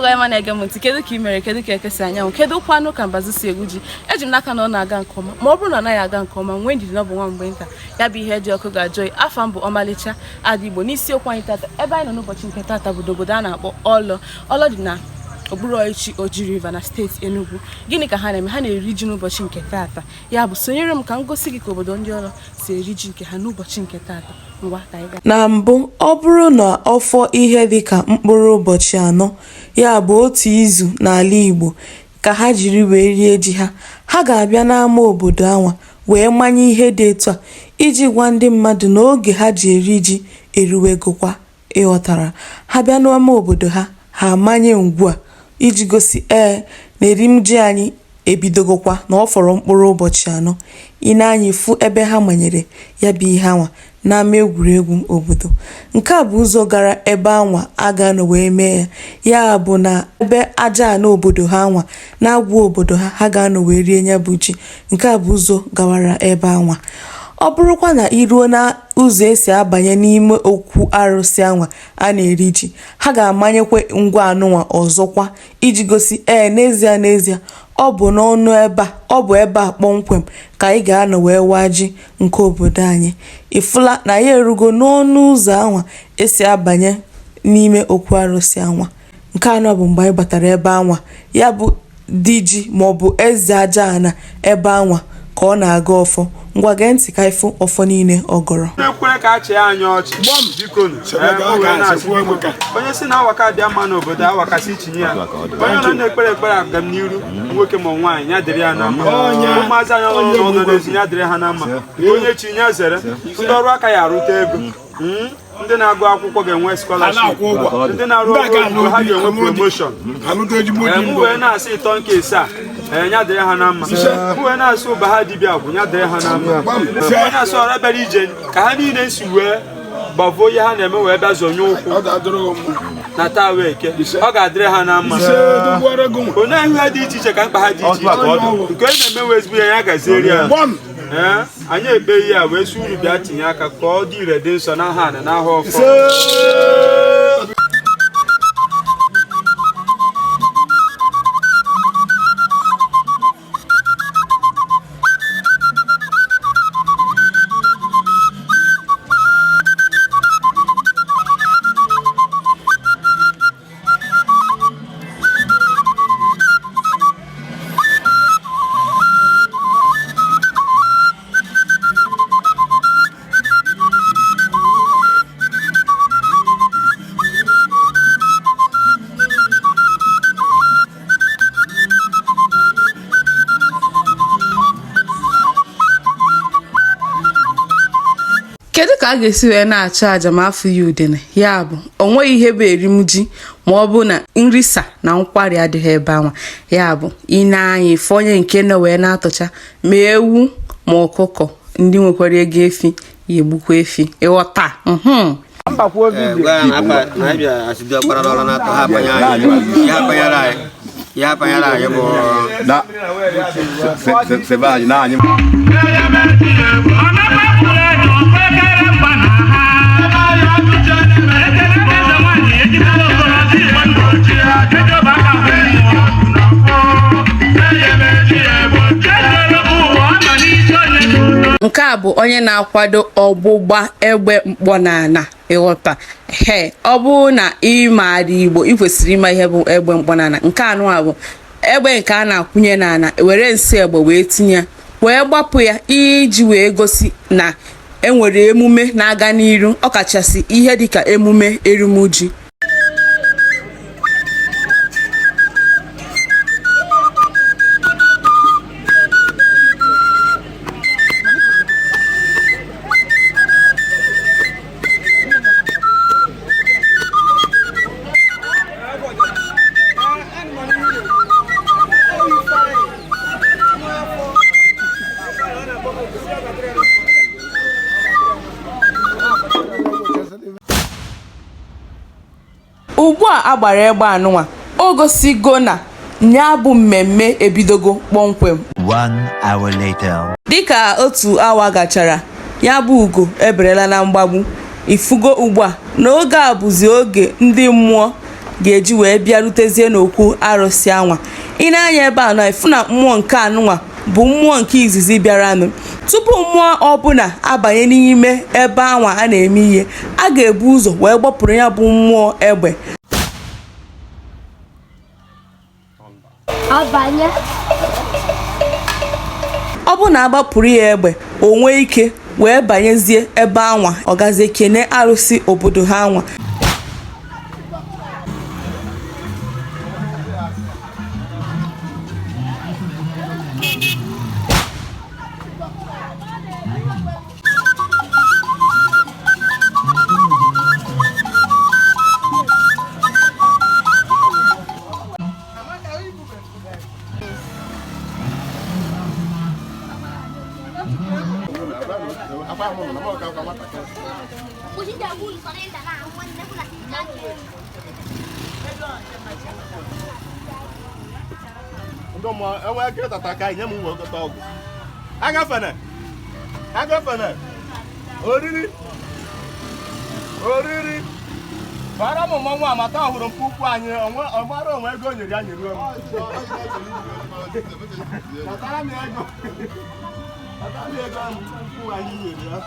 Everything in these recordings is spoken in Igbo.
Igbo ọma na-ege m ntị, kedu ka ị mere? Kedu ka eke si anyanwụ? Kedu kwanụ ka mbazụ si egwu ji? Eji m n'aka na ọ na-aga nke ọma. Ma ọ bụrụ na ọ naghị aga nke ọma, nwee ndidi na ọ bụ nwa mgbe nta, ya bụ ihe dị ọkụ ga-ajụ oyi. Afa m bụ Ọmalịcha Ada Igbo. N'isiokwu anyị tata, ebe anyị nọ n'ụbọchị nke tata bụ n'obodo a na-akpọ Ọlọ. Ọlọ dị na okpuru ọchịchị Oji River na steeti Enugu. Gịnị ka ha na-eme? Ha na-eri ji n'ụbọchị nke tata. Ya bụ, sonyere m ka m gosi gị ka obodo ndị Ọlọ si eri ji nke ha n'ụbọchị nke tata. Ngwa, ka anyị gaa. Na mbụ, ọ bụrụ na ọ fọ ihe dịka mkpụrụ ụbọchị anọ, ya bụ otu izu n'ala Igbo, ka ha jiri wee rie ji ha, ha ga-abịa n'ama obodo anwa wee manye ihe dị etu a iji gwa ndị mmadụ na oge ha ji eri ji eruwegokwa. Ị ghọtara? Ha bịa n'ama obodo ha, ha amanye ngwu a iji gosi ee na erimji anyị ebidogokwa, na ọ fọrọ mkpụrụ ụbọchị anọ. I nee anya, ịfụ ebe ha manyere ya bụ ihe anwa n'ama egwuregwu obodo. Nke a bụ ụzọ gara ebe anwa a ga-anọ wee mee ya. Ya bụ na ebe aja ana obodo ha anwa na-agwụ obodo ha, ha ga-anọ wee rie ya bụ ji. Nke a bụ ụzọ gawara ebe anwa. Ọ bụrụkwa na i ruo na ụzọ esi abanye n'ime okwu arụsị anwa a na-eri ji, ha ga-amanyekwa ngwa anụnwa ọzọkwa iji gosi ee n'ezie n'ezie ọ bụ n'ọnụ ebe a, ọ bụ ebe a kpọmkwem ka anyị ga-anọ wee waa ji nke obodo anyị. Ị fụla na ya erugo n'ọnụ ụzọ anwa esi abanye n'ime okwu arụsị anwa. Nke anọ bụ mgbe anyị batara ebe anwa, ya bụ di ji maọbụ eze aja ana ebe anwa ka ọ na-agọ ọfọ. Ngwa, gee ntị ka anyị fụ ọfọ niile ọ gọrọ. Na-ekwere ka a chịa anyị ọchị, biko nụ. Ee, o wee na-asị, onye si na awaka dị mma n'obodo, awakasị chinye ya. Onye nọ na-ekpere ekpere agamniru, nwoke ma nwaanyị, ya dịrị ya na mma. Ụmụazị anyị ọhụrụ n'ọnụ n'ezi, ya dịrị ha na mma. Onye chi ya zere ndị ọrụ aka ya arụta ego. Ndị na-agụ akwụkwọ ga-enwe scholarship, ndị na-arụ ọrụ oyibo ha ga-enwe promotion. Ee, mụ wee na-asị ịtọ nke ise a, ee, ya dịrị ha na mma. Mụ wee na-asị ụba ha dibịa agwụ, ya dịrị ha na mma. Mụ wee na-asị ọra bịara ije ka ha niile si wee gbavuo ihe ha na-eme wee bịa zonye ụkwụ na taa wee eke, ọ ga-adịrị ha na mma. Onye ahụ ha dị iche iche ka mkpa ha dị iche iche, nke onye na-emewe ezigbo ya, ya gazieri ya. Ee, anyị ekpe ihe a wee sị unu bịa tinye aka ka ọ dị ire, dị nsọ n'aha ana n'aha ọfọ. Kedu ka a ga-esi wee na-achụ àjà ma afụghị udene? Ya bụ, o nweghị ihe bụ erimji ma ọ bụ na nrisa na nkwari adịghị ebe anwa. Ya bụ, i nee anya, ịfụ onye nke nọ wee na-atụcha ma ewu ma ọkụkọ. Ndị nwekwara ego efi ya egbukwa efi. Ịghọta? Gwa ya na apa na anyị bịa asị diọkpara n'ọrụ na-atọ ha apanye anyị ihe apanyere anyị, ihe apanyere anyị bụ na sebe anyị na anyị. Nke a bụ onye na-akwado ọgbụgba egbe mkpọnala. Ịghọta? He, ọ bụrụ na ị maara Igbo, ị kwesịrị ịma ihe bụ egbe mkpọnala. Nke anụ a bụ egbe nke a na-akwụnye n'ala, were nsị egbe wee tinye ya, wee gbapụ ya iji wee gosi na enwere emume na-aga n'iru, ọkachasị ihe dịka emume erumji. Ugbu a agbara egbe anụnwa, o gosigo na ya bụ mmemme ebidogo kpọmkwem. One hour later. Dịka otu awa gachara, ya bụ ugo eberela na mgbagbu. Ifugo ugbu a na oge a bụzi oge ndị mmụọ ga-eji wee bịarutezie n'okwu arụsị anwa. I nee anya ebe a na ịfụ na mmụọ nke anụnwa bụ mmụọ nke izizi bịaranụ. Tupu mmụọ ọbụla abanye n'ime ebe anwa a na-eme ihe, a ga-ebu ụzọ wee gbapụrụ ya bụ mmụọ egbe. Abanye. Ọ bụrụ na agbapụrụ ya egbe, o nwee ike wee banyezie ebe anwa, ọ gazie kene arụsị obodo ha anwa. Agafene, agafene, oriri, oriri, bara m mmanwụ amata ọhụrụ m ukwu anyị ọgbara onwe ego nyere ya nyeruo m. Natara m ego. Natara m ego ukwu anyị nyere ya.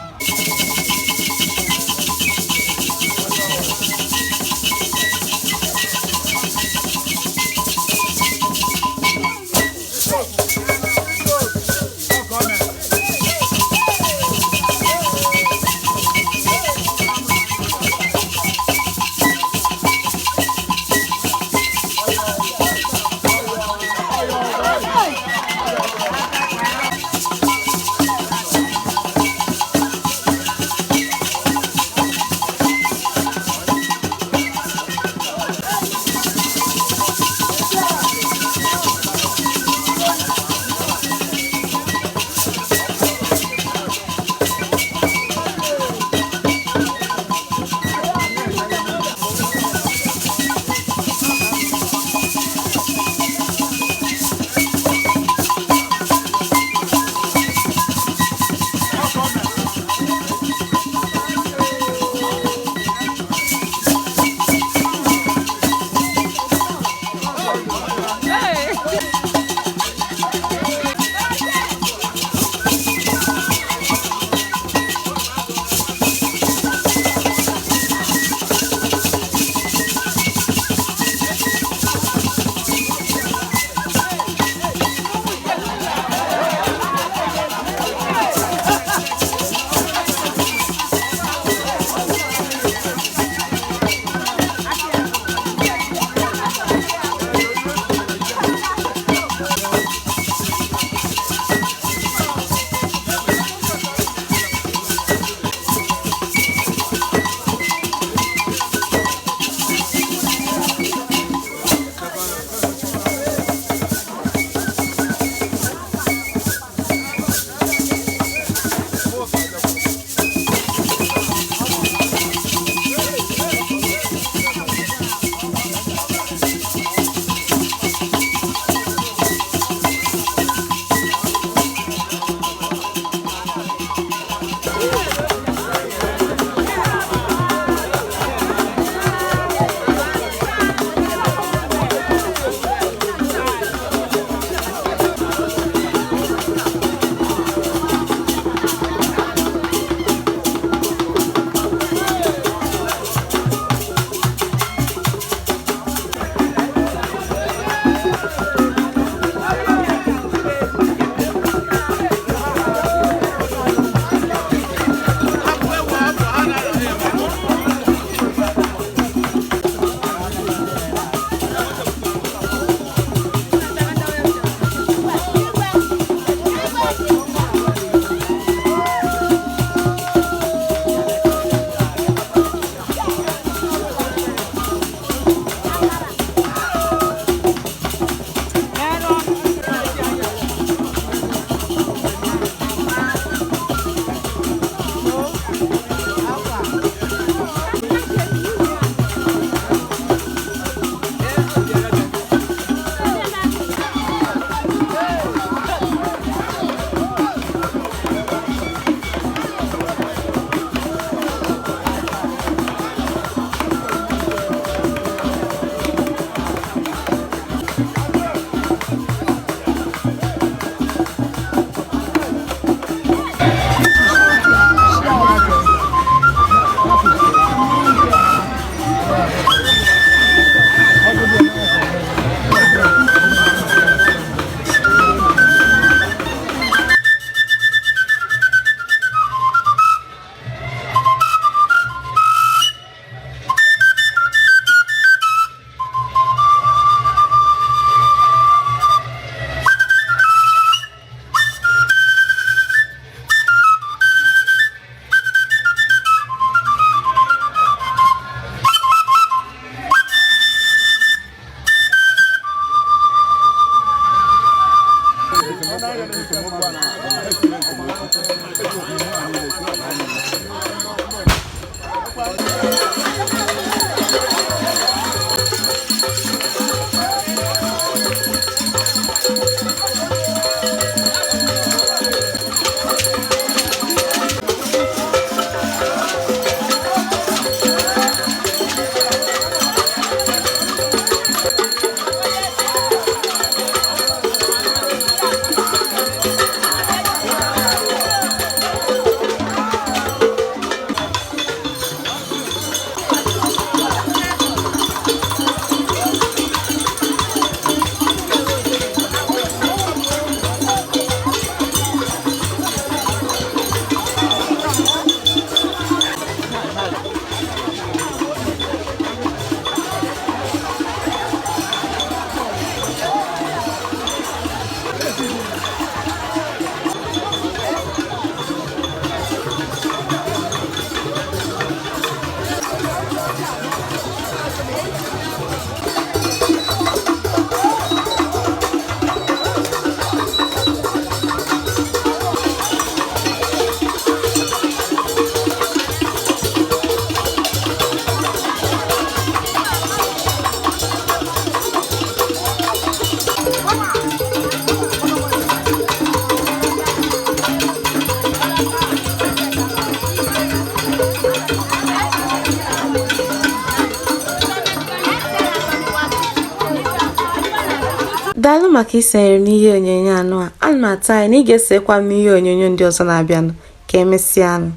Daalụ maka isonyere m n'ihe onyonyo anụ a. Ana m atụ anya na ị ga-esonyekwa m n'ihe onyonyo ndị ọzọ na-abịanụ. Ka emesịanụ.